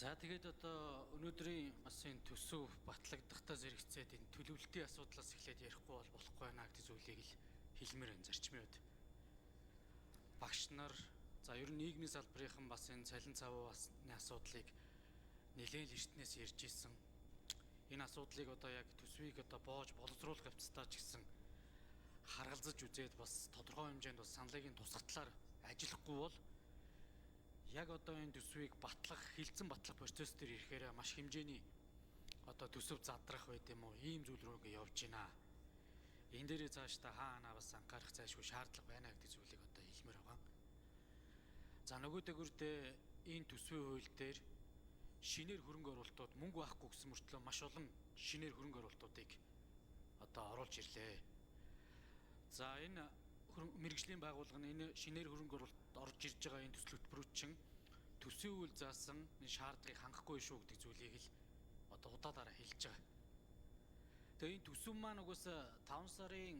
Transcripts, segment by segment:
За, тэгээд одоо өнөөдрийн бас энэ төсөв батлагдахтаа зэрэгцээд энэ төлөвлөлтийн асуудлаас эхлээд ярихгүй бол болохгүй байна гэдэг зүйлийг л хэлмээр байна зарчмын үед. Багш нар, за, ер нь нийгмийн салбарынхан бас энэ цалин цавны асуудлыг нэлээд л эртнээс ярьж исэн. Энэ асуудлыг одоо яг төсвийг одоо боож боловсруулах явцдаа ч гэсэн харгалзаж үзээд, бас тодорхой хэмжээнд бас саналыг тусгатлаар ажиллахгүй бол яг одоо энэ төсвийг батлах, хэлцэн батлах процесс дээр ирэхээр маш хэмжээний одоо төсөв задрах байд юм уу, ийм зүйл рүү ингээ явж байна. Энэ дээрээ цаашдаа хаанаа бас анхаарах зайлшгүй шаардлага байна гэдэг зүйлийг одоо хэлмээр байгаа. За, нөгөө төгөрдөө энэ төсвийн хууль дээр шинээр хөрөнгө оруулалтууд мөнгө байхгүй гэсэн мөртлөө маш олон шинээр хөрөнгө оруулалтуудыг одоо оруулж ирлээ. За, энэ мэргэжлийн байгууллага нь энэ шинээр хөрөнгө оруулалт орж ирж байгаа энэ төсөл хөтөлбөрүүд чинь төсвийн үйл заасан энэ шаардлагыг хангахгүй шүү гэдэг зүйлийг л одоо удаадаараа хэлж байгаа. Тэгээ энэ төсөв маань угаасаа 5 сарын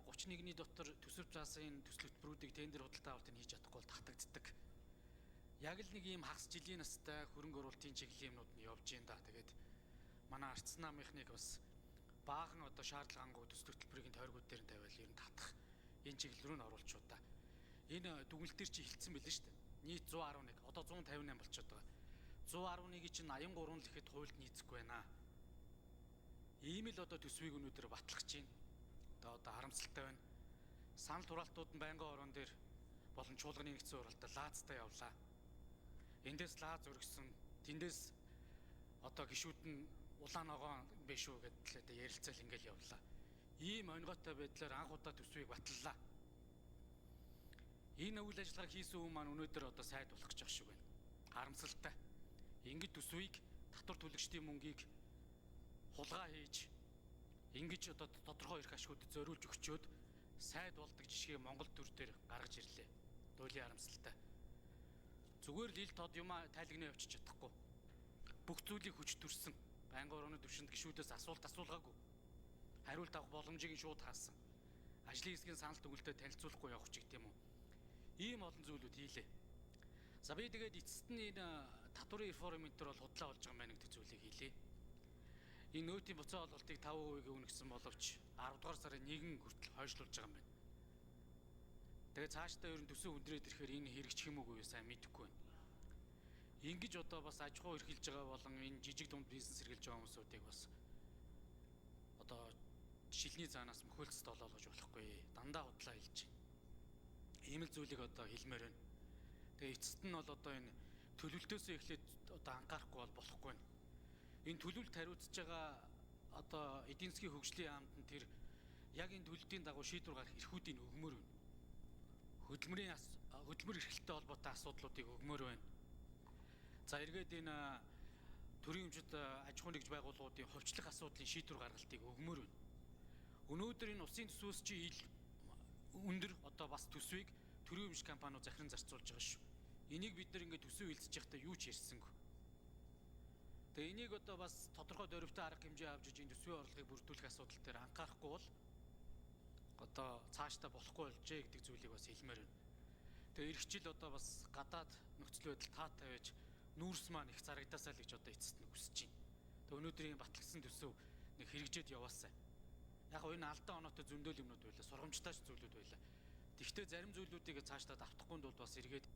31-ний дотор төсөв заасан энэ төсөл хөтөлбөрүүдийг тендер худалдаа авалтыг хийж чадахгүй бол татагддаг. Яг л нэг ийм хагас жилийн настай хөрөнгө оруулалтын чиглэлийн юмнууд нь явж гин да. Тэгээд манай арц намынхныг бас баахан одоо шаардлага хангуу төсөл хөтөлбөрийн тойргууд дээр нь тавиал ер нь татах энэ чиглэл рүү нь оруулчуу та. Энэ дүгнэлт төр чи хилцсэн байлээ шүү дээ. Нийт 111, одоо 158 болчиход байгаа. 111-ийн чинь 83 л ихэд хуульд нийцэхгүй байна. Ийм л одоо төсвийг өнөөдөр батлах гэж байна. Одоо харамсалтай байна. Санал хураалтууд нь байнгын орон дээр болон чуулганы нэгдсэн хуралдаа лаазтай явлаа. Эндээс лааз өргөсөн, тэндээс одоо гişүүд нь улаан ногоон биш үү гэдэл одоо ярилцаал ингээл явлаа. Ийм онгойтой байдлаар анх удаа төсвийг баталлаа. Энэ үйл ажиллагааг хийсэн хүн маань өнөөдөр одоо сайд болох гэж байгаа шиг байна. Харамсалтай. Ингэж төсвийг татвар төлөгчдийн мөнгийг хулгай хийж, ингэж одоо тодорхой эрх ашгууд зориулж өгчөөд сайд болдог жишгийг Монгол төр дээр гаргаж ирлээ. Туйлын харамсалтай. Зүгээр л ил тод юмаа тайлагнаа явчих чадахгүй. Бүх зүйлийг хүч төрсөн. Байнгын орооны төвшөнд гишүүдээс асуулт асуулгаагүй. Хариулт авах боломжийг нь шууд хаасан. Ажлын хэсгийн санал дүгнэлтэд танилцуулахгүй явах ч гэдэм үү. Ийм олон зүйлүүд хийлээ. За, би тэгээд эцэст нь энэ татварын реформ энэ төр бол худлаа болж байгаа юм байна гэдэг зүйлийг хийлээ. Энэ нөөтийн буцаа олголтыг 5% өгнө боловч 10 дугаар сарын 1 хүртэл хойшлуулж байгаа юм байна. Тэгээ цаашдаа ер нь төсөв өндрөөд ирэхээр энэ хэрэгжих юм уу сайн мэдэхгүй байна. Ингэж одоо бас аж ахуй эрхэлж байгаа болон энэ жижиг дунд бизнес эрхэлж байгаа хүмүүсүүдийг бас одоо шилний заанаас мөхөлцөд олоолгож болохгүй. Дандаа худлаа хэлж байна. Ийм л зүйлийг одоо хэлмээр байна. Тэгээ эцэст нь бол одоо энэ төлөвлөлтөөсөө эхлээд одоо анхаарахгүй бол болохгүй байна. Энэ төлөвлөлт хариуцж байгаа одоо эдийн засгийн хөгжлийн яамд нь тэр яг энэ төлөвлөлтийн дагуу шийдвэр гаргах эрхүүдийг өгмөр байна. Хөдөлмөрийн хөдөлмөр эрхлэлтэй холбоотой асуудлуудыг өгмөр байна. За, эргээд энэ төрийн өмчт аж ахуйн нэгж байгууллагуудын хувьчлах асуудлын шийдвэр гаргалтыг өгмөр байна. Өнөөдөр энэ усын төсвөөс чи ил өндөр одоо бас төсвийг төрийн өмч компаниуд захиран зарцуулж байгаа шүү. Энийг бид нар ингээд төсөв хилцэж байхдаа юу ч ярьсангүй. Тэгээ энийг одоо бас тодорхой дөрвтэй арга хэмжээ авч иж энэ төсвийн орлогыг бүрдүүлэх асуудал дээр анхаарахгүй бол одоо цаашдаа болохгүй болжээ гэдэг зүйлийг бас хэлмээр байна. Тэгээ эх жил одоо бас гадаад нөхцөл байдал таатай байж нүүрс маань их зарагдаасаа л гэж одоо эцэст нь хүсэж байна. Тэгээ өнөөдрийн батлагдсан төсөв нэг хэрэгжээд яваасай. Яг гоо энэ алдаа оноотой зөндөөл юмнууд байлаа, сургамжтай ч зүйлүүд байлаа. Тэгвэл зарим зүйлүүдийг цаашдаа давтахгүй тулд бас эргээд